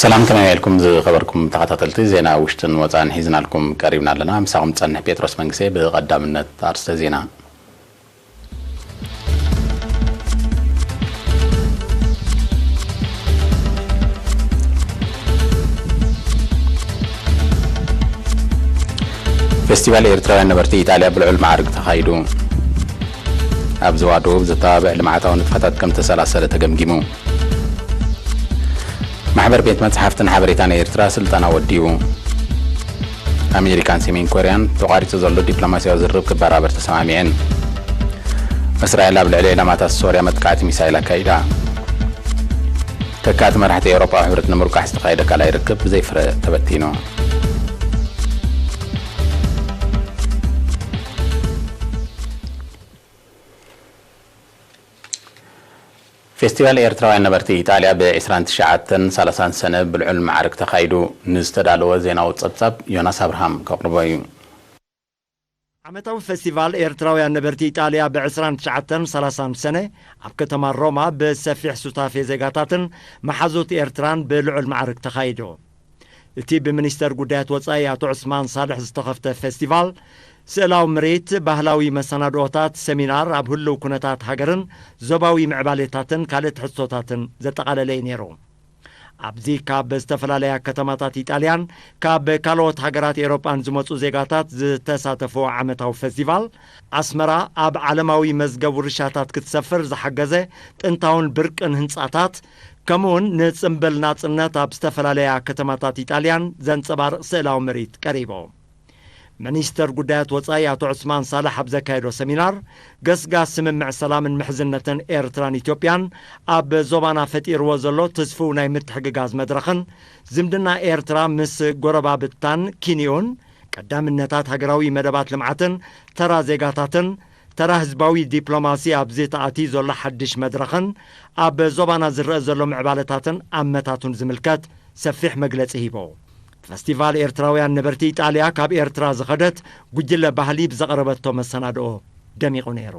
ሰላም፣ ከመይ ውዒልኩም ዝኸበርኩም ተኸታተልቲ? ዜና ውሽጥን ወጻእን ሒዝናልኩም ቀሪብና ኣለና። ምሳኹም ጸንሕ ጴጥሮስ መንግስቴ። ብቐዳምነት ኣርስተ ዜና። ፌስቲቫል ኤርትራውያን ነበርቲ ኢጣልያ ብልዑል ማዕርግ ተኻይዱ። ኣብ ዞባ ደቡብ ዘተባብዕ ልምዓታዊ ንጥፈታት ከም ተሰላሰለ ተገምጊሙ። ማሕበር ቤት መጽሓፍትን ሓበሬታን ኤርትራ ስልጠና ወዲቡ። ኣሜሪካን ሰሜን ኮርያን ተቋሪጹ ዘሎ ዲፕሎማስያዊ ዝርርብ ክበራበር ተሰማሚዐን። እስራኤል ኣብ ልዕሊ ዒላማታት ሶርያ መጥቃዕቲ ሚሳይል ኣካይዳ። ተካእቲ መራሕቲ ኤውሮጳዊ ሕብረት ንምርቋሕ ዝተኻየደ ካልኣይ ርክብ ብዘይ ፍረ ተበቲኑ። ፌስቲቫል ኤርትራውያን ነበርቲ ኢጣልያ ብ ዕስራን ትሽዓተን ሰላሳን ሰነ ብልዑል ማዕርግ ተኻይዱ። ንዝተዳለወ ዜናዊ ጸብጻብ ዮናስ ኣብርሃም ከቕርቦ እዩ። ዓመታዊ ፈስቲቫል ኤርትራውያን ነበርቲ ኢጣልያ ብ ዕስራን ትሽዓተን ሰላሳን ሰነ ኣብ ከተማ ሮማ ብሰፊሕ ሱታፌ ዜጋታትን መሓዙት ኤርትራን ብልዑል ማዕርግ ተኻይዱ። እቲ ብሚኒስተር ጉዳያት ወጻኢ ኣቶ ዑስማን ሳልሕ ዝተኸፍተ ፌስቲቫል፣ ስእላዊ ምርኢት፣ ባህላዊ መሰናድኦታት፣ ሰሚናር፣ ኣብ ህልው ኩነታት ሃገርን ዞባዊ ምዕባሌታትን ካልእ ትሕዝቶታትን ዘጠቓለለ እዩ ነይሩ። ኣብዚ ካብ ዝተፈላለያ ከተማታት ኢጣልያን ካብ ካልኦት ሃገራት ኤውሮጳን ዝመጹ ዜጋታት ዝተሳተፍዎ ዓመታዊ ፈስቲቫል፣ ኣስመራ ኣብ ዓለማዊ መዝገብ ውርሻታት ክትሰፍር ዝሓገዘ ጥንታውን ብርቅን ህንጻታት፣ ከምኡውን ንጽምብል ናጽነት ኣብ ዝተፈላለያ ከተማታት ኢጣልያን ዘንጸባርቕ ስእላዊ ምርኢት ቀሪቡ። ሚኒስተር ጉዳያት ወጻኢ ኣቶ ዑስማን ሳልሕ ኣብ ዘካየዶ ሰሚናር፣ ገስጋስ ስምምዕ ሰላምን ምሕዝነትን ኤርትራን ኢትዮጵያን ኣብ ዞባና ፈጢርዎ ዘሎ ትስፉው ናይ ምትሕግጋዝ መድረኽን ዝምድና ኤርትራ ምስ ጎረባብታን ኪንዮን ቀዳምነታት ሃገራዊ መደባት ልምዓትን ተራ ዜጋታትን ተራ ህዝባዊ ዲፕሎማሲ ኣብዚ ተኣትዩ ዘሎ ሓድሽ መድረኽን ኣብ ዞባና ዝረአ ዘሎ ምዕባለታትን ኣመታቱን ዝምልከት ሰፊሕ መግለጺ ሂቦ። ፈስቲቫል ኤርትራውያን ነበርቲ ኢጣልያ ካብ ኤርትራ ዝኸደት ጉጅለ ባህሊ ብዘቕረበቶ መሰናድኦ ደሚቑ ነይሩ።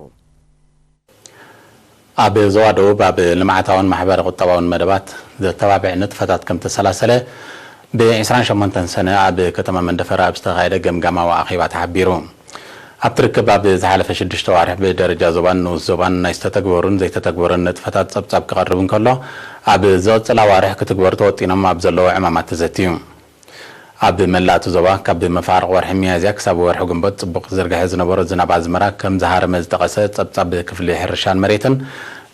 ኣብ ዞባ ደቡብ ኣብ ልምዓታውን ማሕበረ ቁጠባውን መደባት ዘተባብዕ ንጥፈታት ከም ተሰላሰለ ብ ዕስራን ሸሞንተን ሰነ ኣብ ከተማ መንደፈራ ኣብ ዝተኻየደ ገምጋማዊ ኣኼባ ተሓቢሩ። ኣብቲ ርክብ ኣብ ዝሓለፈ ሽዱሽተ ዋርሕ ብደረጃ ዞባን ንኡስ ዞባን ናይ ዝተተግበሩን ዘይተተግበሩን ንጥፈታት ጸብጻብ ክቐርብ እንከሎ፣ ኣብ ዝቕጽል ኣዋርሕ ክትግበሩ ተወጢኖም ኣብ ዘለዉ ዕማማት ተዘትዩ። ኣብ መላእ እቲ ዞባ ካብ መፋርቕ ወርሒ ሚያዝያ ክሳብ ወርሒ ግንቦት ጽቡቕ ዝርግሐ ዝነበሮ ዝናብ ኣዝመራ ከም ዝሃረመ ዝጠቐሰ ጸብጻብ ክፍሊ ሕርሻን መሬትን፣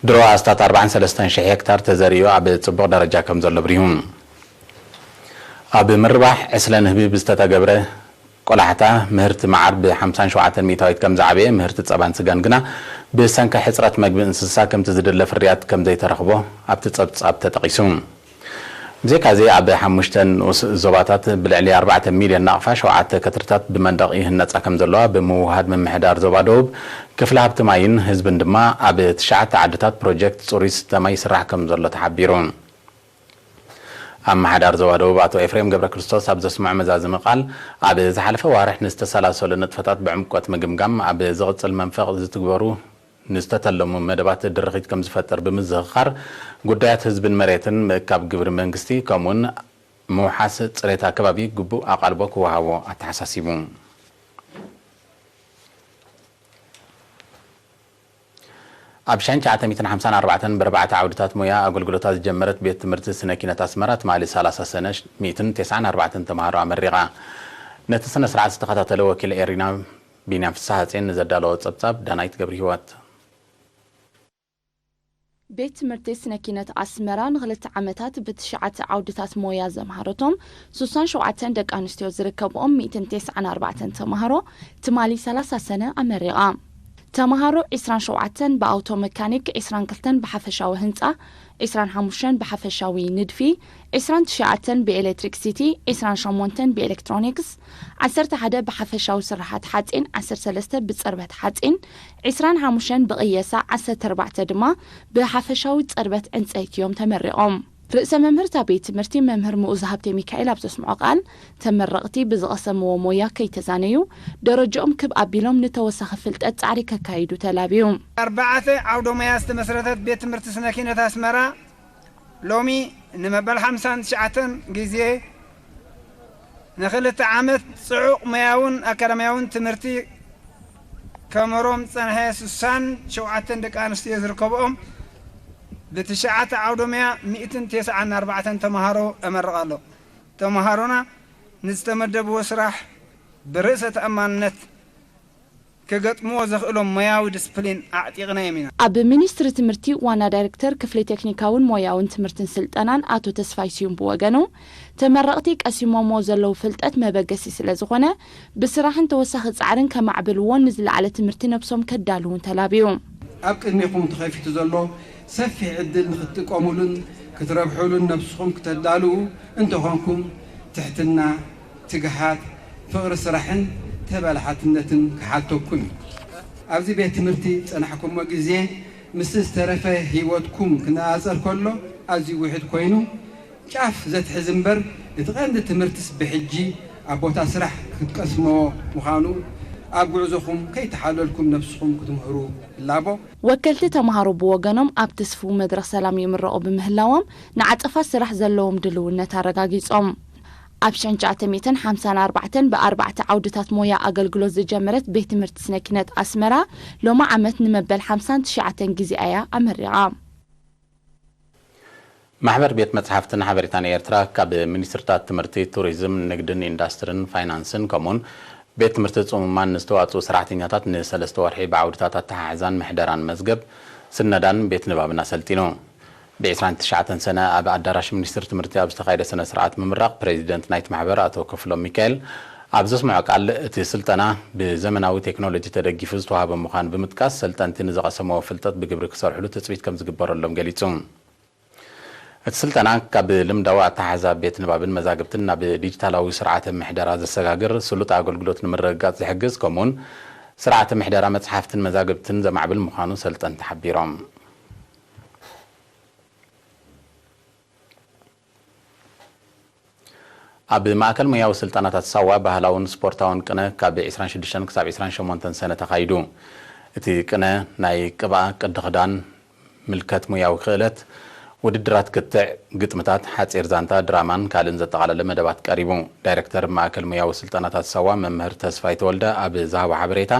ድሮ ኣስታት ኣርባዓን ሰለስተን ሽሕ ሄክታር ተዘሪኡ ኣብ ጽቡቕ ደረጃ ከም ዘሎ ኣብሪሁ። ኣብ ምርባሕ ዕስለ ንህቢ ብዝተተገብረ ቆላሕታ ምህርቲ መዓር ብ ሓምሳን ሸውዓተን ሚእታዊት ከም ዝዓበየ፣ ምህርቲ ጸባን ስጋን ግና ብሰንኪ ሕጽረት መግቢ እንስሳ ከምቲ ዝድለ ፍርያት ከም ዘይተረኽቦ ኣብቲ ጸብጻብ ተጠቒሱ። ብዘይካዚ ኣብ ሓሙሽተ ንኡስ ዞባታት ብልዕሊ ኣርባዕተ ሚልዮን ናቕፋ ሸውዓተ ከትርታት ብመንደቕ ይህነጻ ከም ዘለዋ ብምውህሃድ ምምሕዳር ዞባ ደቡብ ክፍሊ ሃብቲ ማይን ህዝብን ድማ ኣብ ትሽዓተ ዓድታት ፕሮጀክት ጽሩይ ስተ ማይ ይስራሕ ከም ዘሎ ተሓቢሩ። ኣመሓዳሪ ዞባ ደቡብ ኣቶ ኤፍሬም ገብረክርስቶስ ኣብ ዘስምዖ መዛዘሚ ቃል፣ ኣብ ዝሓለፈ ዋርሕ ንዝተሰላሰሉ ንጥፈታት ብዕምቆት ምግምጋም፣ ኣብ ዝቕጽል መንፈቕ ዝትግበሩ ንዝተተለሙ መደባት ድርኺት ከም ዝፈጥር ብምዝኽኻር፣ ጉዳያት ህዝብን መሬትን፣ ምእካብ ግብሪ መንግስቲ፣ ከምኡውን ምውሓስ ጽሬት ኣከባቢ ግቡእ ኣቓልቦ ክወሃቦ ኣተሓሳሲቡ። ኣብ ሸሕን ትሽዓተ ሚእትን ሓምሳን ኣርባዕተን ብኣርባዕተ ዓውድታት ሞያ ኣገልግሎታ ዝጀመረት ቤት ትምህርቲ ስነ ኪነት ኣስመራ፣ ትማሊ ሰላሳ ሰነ ሚእትን ተስዓን ኣርባዕተን ተምሃሮ ኣመሪቓ። ነቲ ስነ ስርዓት ዝተኸታተለ ወኪል ኤሪና ቢንያም ፍስሓጽዮን ንዘዳለዎ ጸብጻብ ዳናይት ገብረሂወት። ቤት ትምህርቲ ስነ ኪነት ኣስመራ ንኽልተ ዓመታት ብትሽዓተ ዓውድታት ሞያ ዘምሃረቶም ሱሳን ሸውዓተን ደቂ ኣንስትዮ ዝርከብኦም ሚእትን ተስዓን ኣርባዕተን ተምሃሮ ትማሊ ሰላሳ ሰነ ኣመሪቓ። ተምሃሮ ዒስራን ሸውዓተን ብኣውቶ መካኒክ፣ ዒስራን ክልተን ብሓፈሻዊ ህንጻ፣ ዒስራን ሓሙሽተን ብሓፈሻዊ ንድፊ፣ ዒስራን ትሽዓተን ብኤሌክትሪክሲቲ፣ ዒስራን ሸሞንተን ብኤሌክትሮኒክስ፣ ዓሰርተ ሓደ ብሓፈሻዊ ስርሓት ሓጺን፣ ዓሰርተ ሰለስተ ብጽርበት ሓጺን፣ ዒስራን ሓሙሽተን ብቕየሳ፣ ዓሰርተ ኣርባዕተ ድማ ብሓፈሻዊ ጽርበት ዕንጸይቲ እዮም ተመሪቖም። ርእሰ መምህርታ ቤት ትምህርቲ መምህር ምኡዝ ሃብተ ሚካኤል ኣብ ዘስምዖ ቃል፣ ተመረቕቲ ብዝቐሰምዎ ሞያ ከይተዛነዩ፣ ደረጃኦም ክብ ኣቢሎም ንተወሳኺ ፍልጠት ጻዕሪ ከካይዱ ተላብዩ። ኣርባዕተ ዓውደ ሞያ ዝተመስረተት ቤት ትምህርቲ ስነ ኪነት ኣስመራ፣ ሎሚ ንመበል ሓምሳን ትሽዓተን ግዜ ንኽልተ ዓመት ጽዑቕ ሞያውን ኣካዳሚያውን ትምህርቲ ከመሮም ዝጸንሐ ስሳን ሸውዓተን ደቂ ኣንስትዮ ዝርከብኦም ብትሽዓተ ዓውደ ሞያ ሚእትን ተስዓን ኣርባዕተን ተምሃሮ ኣመርቕ ኣሎ። ተምሃሮና ንዝተመደብዎ ስራሕ ብርእሰ ተኣማንነት ክገጥምዎ ዘኽእሎም ሞያዊ ዲስፕሊን ኣዕጢቕናዮም ኢና። ኣብ ሚኒስትሪ ትምህርቲ ዋና ዳይሬክተር ክፍሊ ቴክኒካውን ሞያውን ትምህርትን ስልጠናን ኣቶ ተስፋይ ስዩም ብወገኑ፣ ተመረቕቲ ቀሲሞሞ ዘለዉ ፍልጠት መበገሲ ስለ ዝኾነ፣ ብስራሕን ተወሳኺ ጻዕርን ከማዕብልዎን ንዝለዓለ ትምህርቲ ነብሶም ከዳልዉን ተላብዩ። ኣብ ቅድሜኹም ተኸፊቱ ዘሎ ሰፊሕ ዕድል ንኽትጥቀሙሉን ክትረብሑሉን ነብስኹም ክተዳልዉ እንተኾንኩም፣ ትሕትና፣ ትግሃት፣ ፍቕሪ ስራሕን ተበላሓትነትን ክሓተኩም እዩ። ኣብዚ ቤት ትምህርቲ ዝጸናሕኩሞ ግዜ ምስ ዝተረፈ ህይወትኩም ክነጻጸር ከሎ ኣዝዩ ውሑድ ኮይኑ፣ ጫፍ ዘትሕዝ እምበር፣ እቲ ቀንዲ ትምህርትስ ብሕጂ ኣብ ቦታ ስራሕ ክትቀስምዎ ምዃኑ ኣብ ጉዕዞኹም ከይተሓለልኩም ነብስኹም ክትምህሩ እላቦ። ወከልቲ ተምሃሮ ብወገኖም ኣብቲ ስፉው መድረኽ ሰላም ይምረቑ ብምህላዎም፣ ንዓጸፋ ስራሕ ዘለዎም ድልውነት ኣረጋጊጾም። ኣብ ሽሕን ትሽዓተ ሚእትን ሓምሳን ኣርባዕተን ብኣርባዕተ ዓውድታት ሞያ ኣገልግሎት ዝጀመረት ቤት ትምህርቲ ስነ ኪነት ኣስመራ፣ ሎሚ ዓመት ንመበል ሓምሳን ትሽዓተን ግዜኣ እያ ኣመሪቓ። ማሕበር ቤት መጽሓፍትን ሓበሬታን ኤርትራ ካብ ሚኒስትርታት ትምህርቲ፣ ቱሪዝም፣ ንግድን ኢንዳስትርን ፋይናንስን ከምኡውን ቤት ትምህርቲ ጽሙማን ንዝተዋጽኡ ሰራሕተኛታት ንሰለስተ ወርሒ ብዓውድታት ኣተሓሕዛን ምሕደራን መዝገብ፣ ስነዳን ቤት ንባብን ኣሰልጢኑ። ብ ዕስራን ትሽዓተን ሰነ ኣብ ኣዳራሽ ሚኒስትሪ ትምህርቲ ኣብ ዝተኻየደ ስነ ስርዓት ምምራቕ ፕሬዚደንት ናይቲ ማሕበር ኣቶ ክፍሎም ሚካኤል ኣብ ዘስምዖ ቃል፣ እቲ ስልጠና ብዘመናዊ ቴክኖሎጂ ተደጊፉ ዝተዋህበ ምዃኑ ብምጥቃስ፣ ሰልጠንቲ ንዝቐሰምዎ ፍልጠት ብግብሪ ክሰርሕሉ ትጽቢት ከም ዝግበረሎም ገሊጹ። እቲ ስልጠና ካብ ልምዳዊ ኣተሓሕዛ ቤት ንባብን መዛግብትን ናብ ዲጂታላዊ ስርዓተ ምሕደራ ዘሰጋግር ስሉጥ ኣገልግሎት ንምርግጋጽ ዝሕግዝ፣ ከምኡውን ስርዓተ ምሕደራ መጽሓፍትን መዛግብትን ዘማዕብል ምዃኑ ሰልጠንቲ ሓቢሮም። ኣብ ማእከል ሞያዊ ስልጠናታት ሳዋ ባህላውን ስፖርታውን ቅነ ካብ ዕስራን ሽዱሽተን ክሳብ ዕስራን ሸሞንተን ሰነ ተኻይዱ። እቲ ቅነ ናይ ቅብኣ፣ ቅዲ ክዳን፣ ምልከት ሞያዊ ክእለት፣ ውድድራት ክትዕ፣ ግጥምታት፣ ሓጺር ዛንታ፣ ድራማን ካልእን ዘጠቓለለ መደባት ቀሪቡ። ዳይረክተር ማእከል ሞያዊ ስልጠናታት ሳዋ መምህር ተስፋይ ተወልደ ኣብ ዝሃቦ ሓበሬታ፣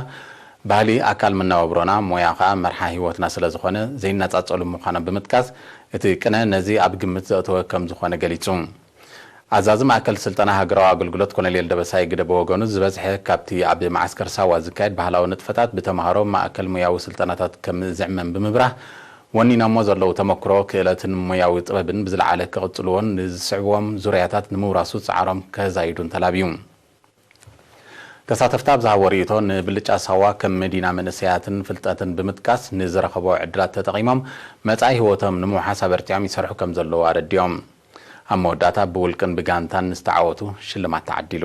ባህሊ ኣካል መነባብሮና፣ ሞያ ከኣ መርሓ ህይወትና ስለ ዝኾነ ዘይነጻጸሉ ምዃኖም ብምጥቃስ፣ እቲ ቅነ ነዚ ኣብ ግምት ዘእተወ ከም ዝኾነ ገሊጹ። ኣዛዚ ማእከል ስልጠና ሃገራዊ ኣገልግሎት ኮሎኔል ደበሳይ ግደ ብወገኑ፣ ዝበዝሐ ካብቲ ኣብ መዓስከር ሳዋ ዝካየድ ባህላዊ ንጥፈታት ብተምሃሮ ማእከል ሞያዊ ስልጠናታት ከም ዝዕመም ብምብራህ፣ ወኒኖሞ ዘለዉ ተመክሮ፣ ክእለትን ሞያዊ ጥበብን ብዝለዓለ ክቕጽልዎን ንዝስዕብዎም ዙርያታት ንምውራሱ ጻዕሮም ከዛይዱን ተላብዩ። ተሳተፍቲ ኣብ ዝሃቦ ርእይቶ፣ ንብልጫ ሳዋ ከም መዲና መንእሰያትን ፍልጠትን ብምጥቃስ፣ ንዝረኸብዎ ዕድላት ተጠቒሞም መጻኢ ህይወቶም ንምውሓስ ኣበርቲዖም ይሰርሑ ከም ዘለዉ ኣረዲኦም። ኣብ መወዳእታ ብውልቅን ብጋንታን ንዝተዓወቱ ሽልማት ተዓዲሉ።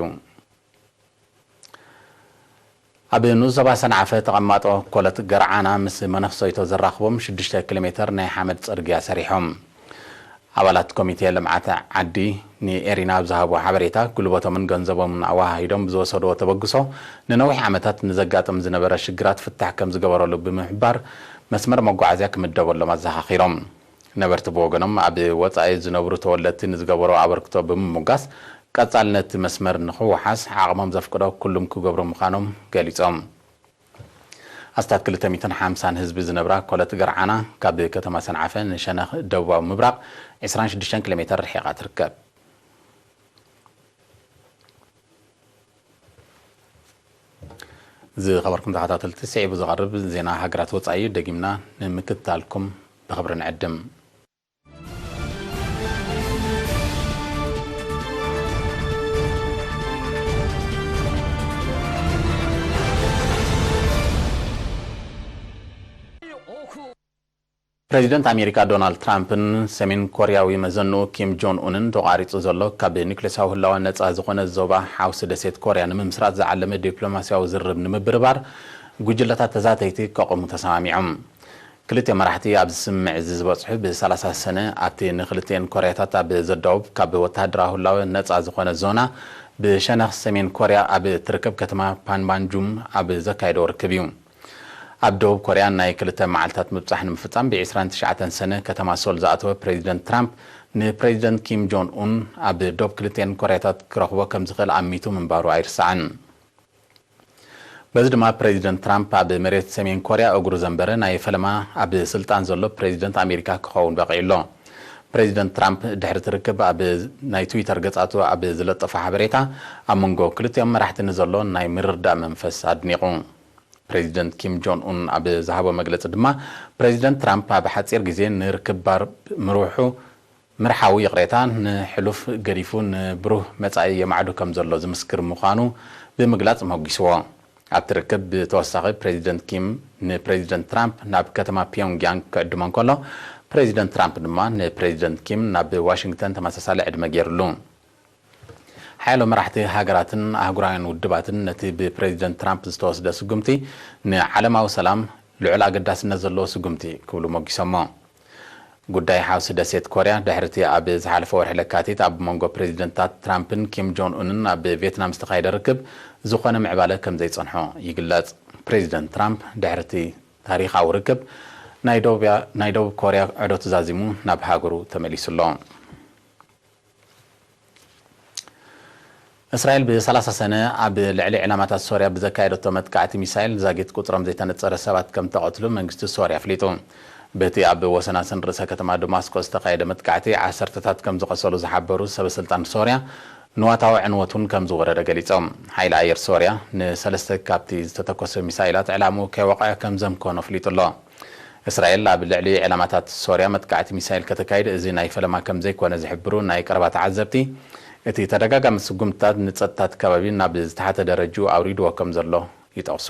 ኣብ ንኡስ ዞባ ሰንዓፈ ተቐማጦ ኮለት ገርዓና ምስ መነኽሰይቶ ዘራኽቦም ሽዱሽተ ኪሎ ሜተር ናይ ሓመድ ጽርግያ ሰሪሖም። ኣባላት ኮሚቴ ልምዓት ዓዲ ንኤሪና ኣብ ዝሃብዎ ሓበሬታ፣ ጉልበቶምን ገንዘቦምን ኣወሃሂዶም ብዝወሰድዎ ተበግሶ፣ ንነዊሕ ዓመታት ንዘጋጥም ዝነበረ ሽግራት ፍታሕ ከም ዝገበረሉ ብምሕባር፣ መስመር መጓዓዝያ ክምደበሎም ኣዘኻኺሮም። ነበርቲ ብወገኖም፣ ኣብ ወጻኢ ዝነብሩ ተወለድቲ ንዝገበሮ ኣበርክቶ ብምሙጋስ፣ ቀጻልነት መስመር ንኽውሓስ ዓቕሞም ዘፍቅዶ ኩሉም ክገብሩ ምዃኖም ገሊጾም። ኣስታት ክልተ ሚእትን ሓምሳን ህዝቢ ዝነብራ ኮለት ገርዓና፣ ካብ ከተማ ሰንዓፈ ንሸነኽ ደቡባዊ ምብራቕ ዕስራን ሽዱሽተን ኪሎ ሜተር ርሒቓ ትርከብ። ዝኸበርኩም ተኸታተልቲ፣ ስዒቡ ዝቐርብ ዜና ሃገራት ወጻኢ እዩ። ደጊምና ንምክትታልኩም ብኽብሪ ንዕድም። ፕሬዚደንት ኣሜሪካ ዶናልድ ትራምፕን ሰሜን ኮርያዊ መዘንኡ ኪም ጆን ኡንን ተቋሪጹ ዘሎ ካብ ኒውክሌሳዊ ህላወ ነጻ ዝኾነ ዞባ ሓውሲ ደሴት ኮርያ ንምምስራት ዝዓለመ ዲፕሎማስያዊ ዝርርብ ንምብርባር ጉጅለታት ተዛተይቲ ከቑሙ ተሰማሚዖም። ክልቲኦም መራሕቲ ኣብዚ ስምምዕ እዚ ዝበጽሑ ብሰላሳ ሰነ ኣብቲ ንክልቲኤን ኮርያታት ኣብ ዘዳውብ ካብ ወተሃደራዊ ህላወ ነጻ ዝኾነ ዞና ብሸነኽ ሰሜን ኮርያ ኣብ እትርከብ ከተማ ፓንማንጁም ኣብ ዘካየድዎ ርክብ እዩ። ኣብ ደቡብ ኮርያ ናይ ክልተ መዓልታት ምብጻሕ ንምፍጻም ብ ዕስራን ትሽዓተን ሰነ ከተማ ሶል ዝኣተወ ፕሬዚደንት ትራምፕ፣ ንፕሬዚደንት ኪም ጆን ኡን ኣብ ዶብ ክልቲኤን ኮርያታት ክረኽቦ ከም ዝኽእል ኣሚቱ ምንባሩ ኣይርሳዕን። በዚ ድማ ፕሬዚደንት ትራምፕ ኣብ መሬት ሰሜን ኮርያ እግሩ ዘንበረ ናይ ፈለማ ኣብ ስልጣን ዘሎ ፕሬዚደንት ኣሜሪካ ክኸውን በቒዑ ኣሎ። ፕሬዚደንት ትራምፕ ድሕሪ እቲ ርክብ ኣብ ናይ ትዊተር ገጻቱ ኣብ ዝለጠፎ ሓበሬታ፣ ኣብ መንጎ ክልቲኦም መራሕቲ ንዘሎ ናይ ምርድዳእ መንፈስ ኣድኒቑ። ፕሬዚደንት ኪም ጆን ኡን ኣብ ዝሃቦ መግለጺ ድማ፣ ፕሬዚደንት ትራምፕ ኣብ ሓጺር ግዜ ንርክብ ባር ምርውሑ፣ ምርሓዊ ይቕሬታ፣ ንሕሉፍ ገዲፉ ንብሩህ መጻኢ የማዕዱ ከም ዘሎ ዝምስክር ምዃኑ ብምግላጽ መጒስዎ። ኣብቲ ርክብ ብተወሳኺ ፕሬዚደንት ኪም ንፕሬዚደንት ትራምፕ ናብ ከተማ ፒዮንግያንግ ክዕድሞ እንከሎ፣ ፕሬዚደንት ትራምፕ ድማ ንፕሬዚደንት ኪም ናብ ዋሽንግተን ተመሳሳሊ ዕድመ ገይሩሉ። ሓያሎ መራሕቲ ሃገራትን ኣህጉራውያን ውድባትን ነቲ ብፕሬዚደንት ትራምፕ ዝተወስደ ስጉምቲ ንዓለማዊ ሰላም ልዑል ኣገዳስነት ዘለዎ ስጉምቲ ክብሉ ሞጊሶሞ። ጉዳይ ሓውሲ ደሴት ኮርያ ድሕሪ እቲ ኣብ ዝሓለፈ ወርሒ ለካቲት ኣብ መንጎ ፕሬዚደንታት ትራምፕን ኪም ጆን ኡንን ኣብ ቬትናም ዝተኻየደ ርክብ ዝኾነ ምዕባለ ከም ዘይጸንሖ ይግለጽ። ፕሬዚደንት ትራምፕ ድሕሪ እቲ ታሪኻዊ ርክብ ናይ ደቡብ፣ ናይ ደቡብ ኮርያ ዕዶ ተዛዚሙ ናብ ሃገሩ ተመሊሱ ኣሎ። እስራኤል ብ ሰላሳ ሰነ ኣብ ልዕሊ ዕላማታት ሶርያ ብዘካየደቶ መጥቃዕቲ ሚሳይል ዛጊት ቁጽሮም ዘይተነጸረ ሰባት ከም ተቐትሉ መንግስቲ ሶርያ ኣፍሊጡ። በቲ ኣብ ወሰናስን ርእሰ ከተማ ደማስቆ ዝተኻየደ መጥቃዕቲ ዓሰርተታት ከም ዝቖሰሉ ዝሓበሩ ሰበ ስልጣን ሶርያ፣ ንዋታዊ ዕንወት እውን ከም ዝወረደ ገሊጾም። ሓይሊ ኣየር ሶርያ ንሰለስተ ካብቲ ዝተተኮሰ ሚሳይላት ዕላምኡ ከይወቕዐ ከም ዘምከኖ ኣፍሊጡ ኣሎ። እስራኤል ኣብ ልዕሊ ዕላማታት ሶርያ መጥቃዕቲ ሚሳይል ከተካይድ እዚ ናይ ፈለማ ከም ዘይኮነ ዝሕብሩ ናይ ቀረባ ተዓዘብቲ፣ እቲ ተደጋጋሚ ስጉምትታት ንጸጥታ እቲ ከባቢ ናብ ዝተሓተ ደረጅኡ ኣውሪድዎ ከም ዘሎ ይጠቕሱ።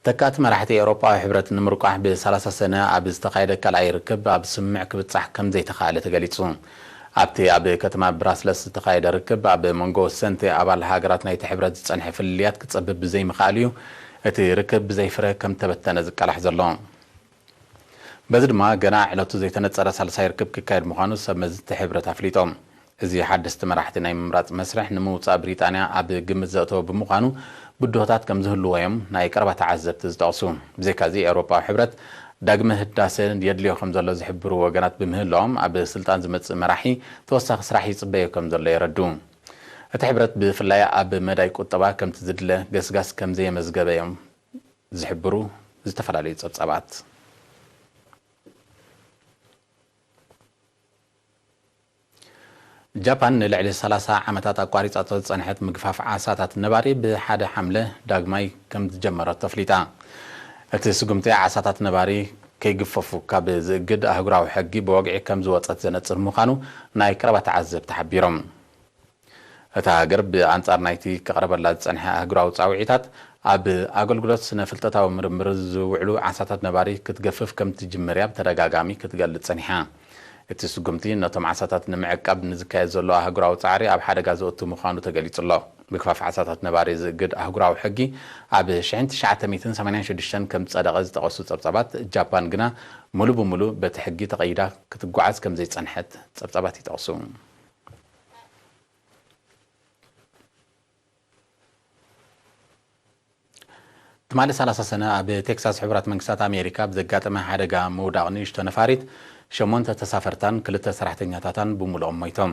ተካእቲ መራሕቲ ኤውሮጳዊ ሕብረት ንምርቋሕ ብ ሰላሳ ሰነ ኣብ ዝተኻየደ ካልኣይ ርክብ ኣብ ስምምዕ ክብጻሕ ከም ዘይተኻእለ ተገሊጹ። ኣብቲ ኣብ ከተማ ብራስለስ ዝተኻየደ ርክብ ኣብ መንጎ ወሰንቲ ኣባል ሃገራት ናይቲ ሕብረት ዝጸንሐ ፍልልያት ክጸብብ ብዘይምኽኣሉ እዩ እቲ ርክብ ብዘይፍረ ከም ተበተነ ዝቃላሕ ዘሎ። በዚ ድማ ገና ዕለቱ ዘይተነጸረ ሳልሳይ ርክብ ክካየድ ምዃኑ ሰብ መዚ እቲ ሕብረት ኣፍሊጦም። እዚ ሓደስቲ መራሕቲ ናይ ምምራጽ መስርሕ ንምውጻእ ብሪጣንያ ኣብ ግምት ዘእተወ ብምዃኑ ብድሆታት ከም ዝህልዎ እዮም ናይ ቀረባ ተዓዘብቲ ዝጠቕሱ። ብዘይካዚ ኤውሮጳዊ ሕብረት ዳግመ ህዳሰ የድልዮ ከም ዘሎ ዝሕብሩ ወገናት ብምህላዎም ኣብ ስልጣን ዝመጽእ መራሒ ተወሳኺ ስራሕ ይጽበዮ ከም ዘሎ የረዱ። እቲ ሕብረት ብፍላይ ኣብ መዳይ ቁጠባ ከምቲ ዝድለ ገስጋስ ከም ዘየመዝገበ እዮም ዝሕብሩ ዝተፈላለዩ ጸብጻባት። ጃፓን ንልዕሊ ሰላሳ ዓመታት ኣቋሪጻቶ ዝጸንሐት ምግፋፍ ዓሳታት ነባሪ ብሓደ ሓምለ ዳግማይ ከም ዝጀመረቶ ኣፍሊጣ። እቲ ስጉምቲ ዓሳታት ነባሪ ከይግፈፉ ካብ ዝእግድ ኣህጉራዊ ሕጊ ብወግዒ ከም ዝወጸት ዘነጽር ምዃኑ ናይ ቀረባ ተዓዘብቲ ሓቢሮም። እታ ሃገር ብኣንጻር ናይቲ ክቐርበላ ዝጸንሐ ኣህጉራዊ ጻውዒታት፣ ኣብ ኣገልግሎት ስነ ፍልጠታዊ ምርምር ዝውዕሉ ዓሳታት ነባሪ ክትገፍፍ ከም ትጅምር እያ ብተደጋጋሚ ክትገልጽ ጸኒሓ። እቲ ስጉምቲ ነቶም ዓሳታት ንምዕቃብ ንዝካየድ ዘሎ ኣህጉራዊ ጻዕሪ ኣብ ሓደጋ ዘእቱ ምዃኑ ተገሊጹ ኣሎ። ምግፋፍ ዓሳታት ነባሪ ዝእግድ ኣህጉራዊ ሕጊ ኣብ ሽሕን ትሽዓተ ሚእትን ሰማንያን ሽዱሽተን ከም ዝጸደቐ ዝጠቐሱ ጸብጻባት፣ ጃፓን ግና ሙሉ ብሙሉ በቲ ሕጊ ተቐይዳ ክትጓዓዝ ከም ዘይጸንሐት ጸብጻባት ይጠቕሱ። ትማሊ ሰላሳ ሰነ ኣብ ቴክሳስ ሕቡራት መንግስታት ኣሜሪካ ብዘጋጠመ ሓደጋ ምውዳቕ ንእሽቶ ነፋሪት ሸሞንተ ተሳፈርታን ክልተ ሰራሕተኛታታን ብምሉኦም ሞይቶም።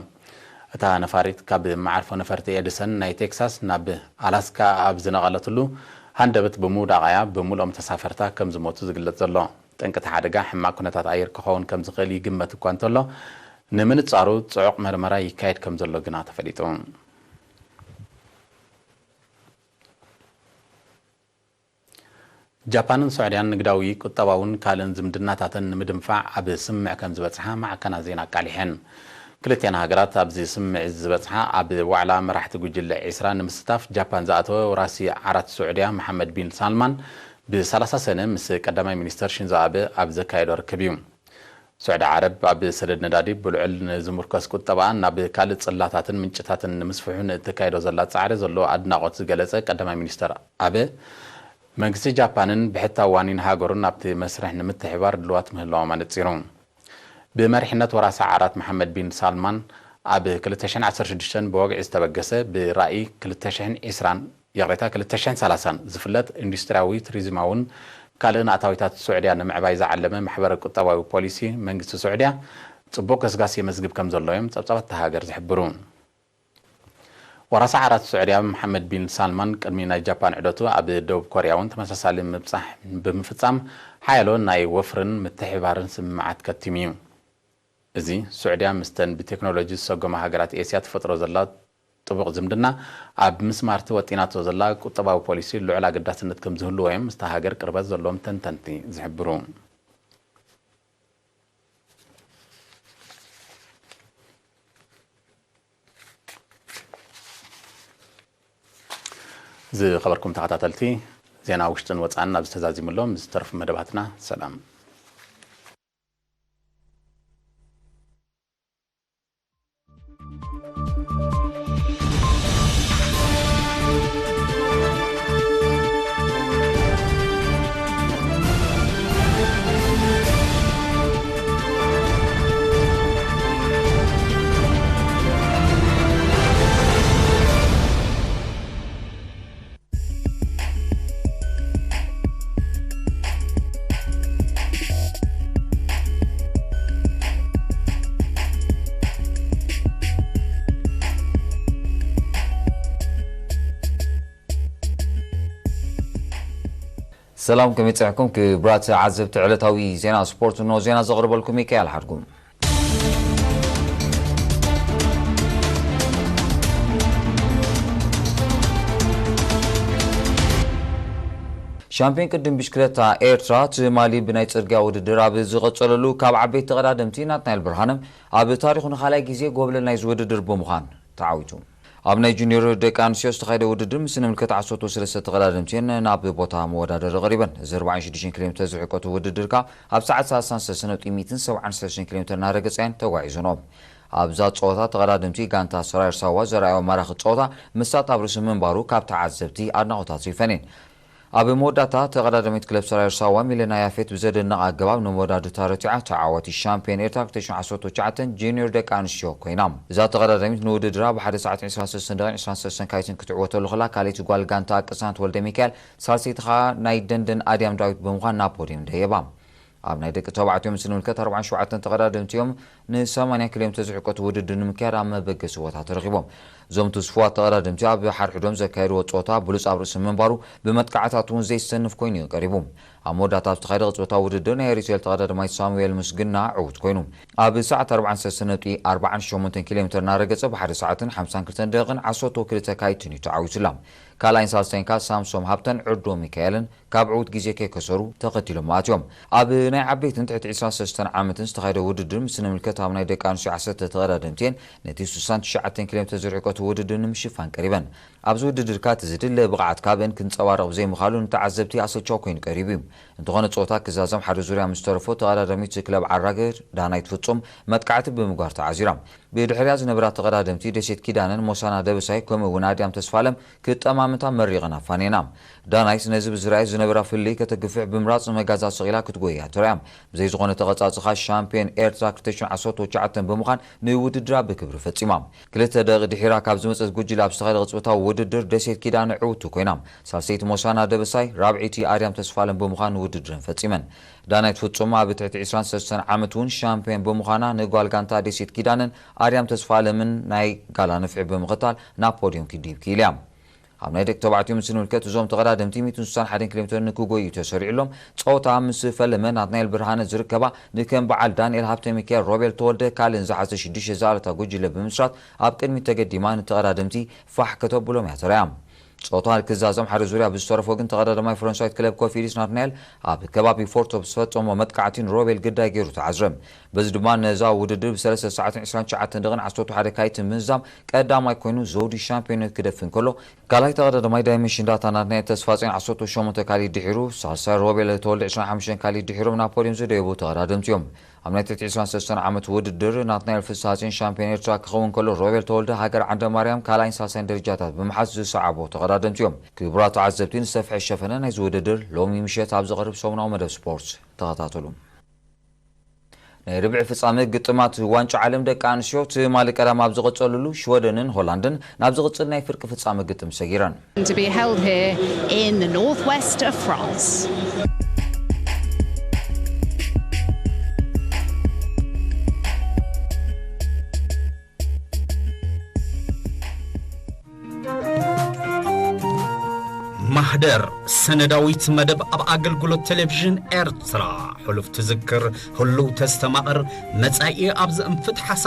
እታ ነፋሪት ካብ መዓርፎ ነፈርቲ ኤድሰን ናይ ቴክሳስ ናብ ኣላስካ ኣብ ዝነቐለትሉ ሃንደበት ብምውዳቓ እያ ብምሉኦም ተሳፈርታ ከም ዝሞቱ ዝግለጽ ዘሎ። ጠንቂ እቲ ሓደጋ ሕማቕ ኩነታት ኣየር ክኸውን ከም ዝኽእል ይግመት እኳ እንተሎ፣ ንምንጻሩ ጽዑቕ መርመራ ይካየድ ከም ዘሎ ግና ተፈሊጡ። ጃፓንን ስዑድያን ንግዳዊ፣ ቁጠባውን ካልእን ዝምድናታተን ንምድንፋዕ ኣብ ስምምዕ ከም ዝበጽሓ ማዕከናት ዜና ኣቃሊሐን። ክልቲኣን ሃገራት ኣብዚ ስምምዕ እዚ ዝበጽሓ ኣብ ዋዕላ መራሕቲ ጉጅለ ዒስራ ንምስታፍ ጃፓን ዝኣተወ ወራሲ ዓራት ስዑድያ መሓመድ ቢን ሳልማን ብ ሰላሳ ሰነ ምስ ቀዳማይ ሚኒስተር ሽንዞ ኣበ ኣብ ዘካየዶ ርክብ እዩ። ስዑዲ ዓረብ ኣብ ሰደድ ነዳዲ ብልዑል ንዝምርኮስ ቁጠባኣ ናብ ካልእ ጽላታትን ምንጭታትን ንምስፍሑ ንእተካይዶ ዘላ ጻዕሪ ዘሎ ኣድናቖት ዝገለጸ ቀዳማይ ሚኒስተር ኣበ፣ መንግስቲ ጃፓንን ብሕታዊ ዋኒን ሃገሩን ኣብቲ መስርሕ ንምትሕብባር ድልዋት ምህላዎም ኣነጺሩ። ብመሪሕነት ወራሲ ዓራት መሓመድ ቢን ሳልማን ኣብ ክልተ ሽሕን ዓሰርተ ሽዱሽተን ብወግዒ ዝተበገሰ ብራእይ ክልተ ሽሕን ዕስራን፣ ይቕሬታ፣ ክልተ ሽሕን ሰላሳን ዝፍለጥ ኢንዱስትሪያዊ፣ ቱሪዝማውን ካልእን ኣታዊታት ስዑድያ ንምዕባይ ዝዓለመ ማሕበረ ቁጠባዊ ፖሊሲ መንግስቲ ስዑድያ ጽቡቕ ገስጋስ የመዝግብ ከም ዘሎ እዮም ጸብጻባት እታ ሃገር ዝሕብሩ። ወራሲ ዓራት ስዑድያ መሓመድ ቢን ሳልማን ቅድሚ ናይ ጃፓን ዑደቱ ኣብ ደቡብ ኮርያ እውን ተመሳሳሊ ምብጻሕ ብምፍጻም ሓያሎ ናይ ወፍርን ምትሕብባርን ስምምዓት ከቲሙ እዩ። እዚ ስዑድያ ምስተን ብቴክኖሎጂ ዝሰጎማ ሃገራት ኤስያ ትፈጥሮ ዘላ ጥቡቕ ዝምድና ኣብ ምስማርቲ ወጢናቶ ዘላ ቁጠባዊ ፖሊሲ ልዑል ኣገዳስነት ከም ዝህልዎ እዮም ምስታ ሃገር ቅርበት ዘለዎም ተንተንቲ ዝሕብሩ። ዝኸበርኩም ተኸታተልቲ፣ ዜና ውሽጥን ወጻእን ኣብ ዝተዛዚሙሎም ዝተረፉ መደባትና ሰላም። ሰላም፣ ከመይ ጸኒሕኩም ክቡራት ዓዘብቲ? ዕለታዊ ዜና ስፖርት፣ እንሆ ዜና ዘቕርበልኩም ሚካኤል ሓድጉ። ሻምፒዮን ቅድም ብሽክለታ ኤርትራ ትማሊ ብናይ ጽርግያ ውድድር ኣብ ዝቐጸለሉ፣ ካብ ዓበይቲ ተቐዳደምቲ ናትናኤል ብርሃነ ኣብ ታሪኹ ንኻልኣይ ግዜ ጎብለል ናይዚ ውድድር ብምዃን ተዓዊቱ። ኣብ ናይ ጁኒየር ደቂ ኣንስትዮ ዝተኻየደ ውድድር ምስ ንምልከት ዓሰርተ ሰለስተ ተቐዳደምቲ እየን ናብ ቦታ መወዳደሪ ቀሪበን። እዚ ኣርባዓን ሽዱሽተን ኪሎ ሜትር ዝርሕቀቱ ውድድር ከኣ ኣብ ሰዓት ሰላሳን ሰለስተን ነጥቢ ሚእትን ሰብዓን ሰለስተን ኪሎ ሜትር እናረገጻ እየን ተጓዒዘንኦ። ኣብዛ ጸወታ ተቐዳደምቲ ጋንታ ሰራየር ሳዋ ዘርኣዮ ማራኺ ጸወታ ምሳጥ ኣብ ርእሲ ምንባሩ ካብ ተዓዘብቲ ኣድናቖት ኣትሪፈን እየን። ኣብ መወዳእታ ተቐዳዳሚት ክለብ ሰራየር ሳዋ ሚለና ያፌት ብዘደንቕ ኣገባብ ንመወዳድርታ ረቲዓ ተዓዋቲ ሻምፒዮን ኤርትራ ክልተ ሽሕን ዓሰርተ ትሽዓተን ጁኒየር ደቂ ኣንስትዮ ኮይና። እዛ ተቐዳዳሚት ንውድድራ ብሓደ ሰዓት ዕስራን ሰለስተን ደቂቕን ዕስራን ሰለስተን ካይትን ክትዕወተሉ ከላ ካልኣይቲ ጓል ጋንታ ቅሳነት ወልደ ሚካኤል ሳልሰይቲ ኸኣ ናይ ደንደን ኣድያም ዳዊት ብምዃን ናብ ፖድየም ደየባ። ኣብ ናይ ደቂ ተባዕትዮ ምስ ንምልከት ኣርባዓን ሸውዓተን ተቐዳደምቲ እዮም ንሰማንያ ኪሎ ሜትር ዝሕቀቱ ውድድር ንምክያድ ኣብ መበገሲ ቦታ ተረኺቦም። እዞም ትስፉዋት ተቐዳደምቲ ኣብ ሓድሕዶም ዘካየድዎ ጸወታ ብሉጽ ኣብ ርእሲ ምንባሩ ብመጥቃዕታት እውን ዘይሰንፍ ኮይኑ እዩ ቀሪቡ። ኣብ መወዳእታ ኣብ ዝተኻየደ ቅጽበታዊ ውድድር ናይ ኤሪትሬል ተቐዳዳማይ ሳሙኤል ምስግና ዕዉት ኮይኑ። ኣብ ሰዓት ኣርባዓን ሰለስተን ነጥቢ ኣርባዓን ሸሞንተን ኪሎ ሜትር እናረገጸ ብሓደ ሰዓትን ሓምሳን ክልተን ደቂቕን ዓሰርተ ክልተ ካይትን እዩ ተዓዊቱላ። ካልኣይን ሳልሳይን ከኣ ሳምሶም ሃብተን ዕርዶ ሚካኤልን ካብ ዕዉት ግዜ ከይከሰሩ ተኸቲሎም ኣትዮም። ኣብ ናይ ዓበይትን ትሕቲ ዕስራን ሰለስተን ዓመትን ዝተኻየደ ውድድር ምስ ንምልከት ኣብ ናይ ደቂ ኣንስትዮ ዓሰርተ ተቐዳደምቲ እየን ነቲ ስሳን ትሽዓተን ኪሎ ሜትር ዝርሕቀቱ ውድድር ንምሽፋን ቀሪበን። ኣብዚ ውድድር ከኣ እቲ ዝድለ ብቕዓት ካብአን ክንጸባረቕ ብዘይምኻሉ ንተዓዘብቲ ኣሰልቻዊ ኮይኑ ቀሪቡ እዩ። እንተኾነ ጸወታ ክዛዘም ሓደ ዙርያ ምስ ተረፎ ተቐዳዳሚት ክለብ ዓራግር ዳናይት ፍጹም መጥቃዕቲ ብምግባር ተዓዚራ። ብድሕሪያ ዝነበራ ተቐዳደምቲ ደሴት ኪዳነን ሞሳና ደበሳይ ከምኡ እውን ኣድያም ተስፋለም ክጠማምታ መሪቕን ኣፋንየና። ዳናይት ነዚ ብዝረኣየ ዝነበራ ፍልልይ ከተግፍሕ ብምራጽ መጋዛ ሰቒላ ክትጎያ ተራእያ። ብዘይ ዝኾነ ተቐጻጽኻ ሻምፒዮን ኤርትራ ክልተ ሽሕን ዓሰርተ ትሽዓተን ብምዃን ንውድድራ ብክብሪ ፈጺማ። ክልተ ደቂቕ ድሒራ ካብ ዝመጸት ጉጅለ ኣብ ዝተኻየደ ቅጽበታዊ ውድድር ደሴት ኪዳነ ዕውቲ ኮይና። ሳልሰይቲ ሞሳና ደበሳይ፣ ራብዐይቲ ኣርያም ተስፋለም ብምዃን ውድድረን ፈጺመን። ዳናይት ፍጹም ኣብ ትሕቲ ዕስራን ሰለስተን ዓመት እውን ሻምፒዮን ብምዃና ንጓል ጋንታ ደሴት ኪዳነን ኣርያም ተስፋለምን ናይ ጋላ ንፍዒ ብምኽታል ናብ ፖድዮም ክትድይብ ክኢላ እያ። ኣብ ናይ ደቂ ተባዕትዮ ምስ ንምልከት እዞም ተቐዳደምቲ ሚእትን ስሳን ሓደን ኪሎ ሜትር ንክጎዩ ተሰሪዑሎም ጸወታ ምስ ፈለመ ናትናኤል ብርሃነ ዝርከባ ንከም በዓል ዳንኤል ሃብተ ሚካኤል ሮቤል ተወልደ ካልእን ዝሓዘ ሽዱሽተ ዝኣለታ ጉጅለ ብምስራት ኣብ ቅድሚት ተገዲማ ንተቐዳደምቲ ፋሕ ከተብሎም እያ ተራእያ። ጾታ ክዛዘም ሓደ ዙርያ ብዝተረፎ ግን ተቐዳዳማይ ፈረንሳዊት ክለብ ኮፊዲስ ናትናኤል ኣብ ከባቢ ፎርቶ ብዝፈጸሞ መጥቃዕቲ ንሮቤል ግዳይ ገይሩ ተዓዝረ። በዚ ድማ ነዛ ውድድር ብሰለስተ ሰዓትን ዕስራን ትሽዓተን ደቂቕን ዓሰርተ ሓደ ካይትን ብምዝዛም ቀዳማይ ኮይኑ ዘውዲ ሻምፒዮንነት ክደፍን ከሎ፣ ካልኣይ ተቐዳዳማይ ዳይመንሽን ዳታ ናትናኤል ተስፋጽዮን ዓሰርተ ሸሞንተ ካሊድ ድሒሩ፣ ሳልሳይ ሮቤል ተወልደ ዕስራን ሓሙሽተን ካሊድ ድሒሮም ናብ ፖድዮም ዝደየቡ ተቐዳደምቲ እዮም። ኣብ ናይ ትሕቲ ዕስራን ሰለስተን ዓመት ውድድር ናትናኤል ፍስሃጽዮን ሻምፒዮን ኤርትራ ክኸውን ከሎ፣ ሮቤል ተወልደ ሃገር ዓንደ ማርያም ካልኣይን ሳልሳይን ደረጃታት ብምሓዝ ዝሰዓቦ ተቐዳደምቲ እዮም። ክቡራት ተዓዘብቲ፣ ንሰፍሐ ሸፈነ ናይዚ ውድድር ሎሚ ምሸት ኣብ ዝቐርብ ሰሙናዊ መደብ ስፖርት ተኸታተሉ። ናይ ርብዒ ፍጻመ ግጥማት ዋንጫ ዓለም ደቂ ኣንስትዮ ትማሊ ቀዳም ኣብ ዝቐጸሉሉ ሽወደንን ሆላንድን ናብ ዝቕጽል ናይ ፍርቂ ፍጻመ ግጥም ሰጊረን። To be held here in the northwest of France. ማህደር ሰነዳዊት መደብ ኣብ ኣገልግሎት ቴሌቪዥን ኤርትራ። ሕሉፍ ትዝክር፣ ህሉው ተስተማቕር፣ መጻኢ ኣብ ዝእንፍት ሓሳብ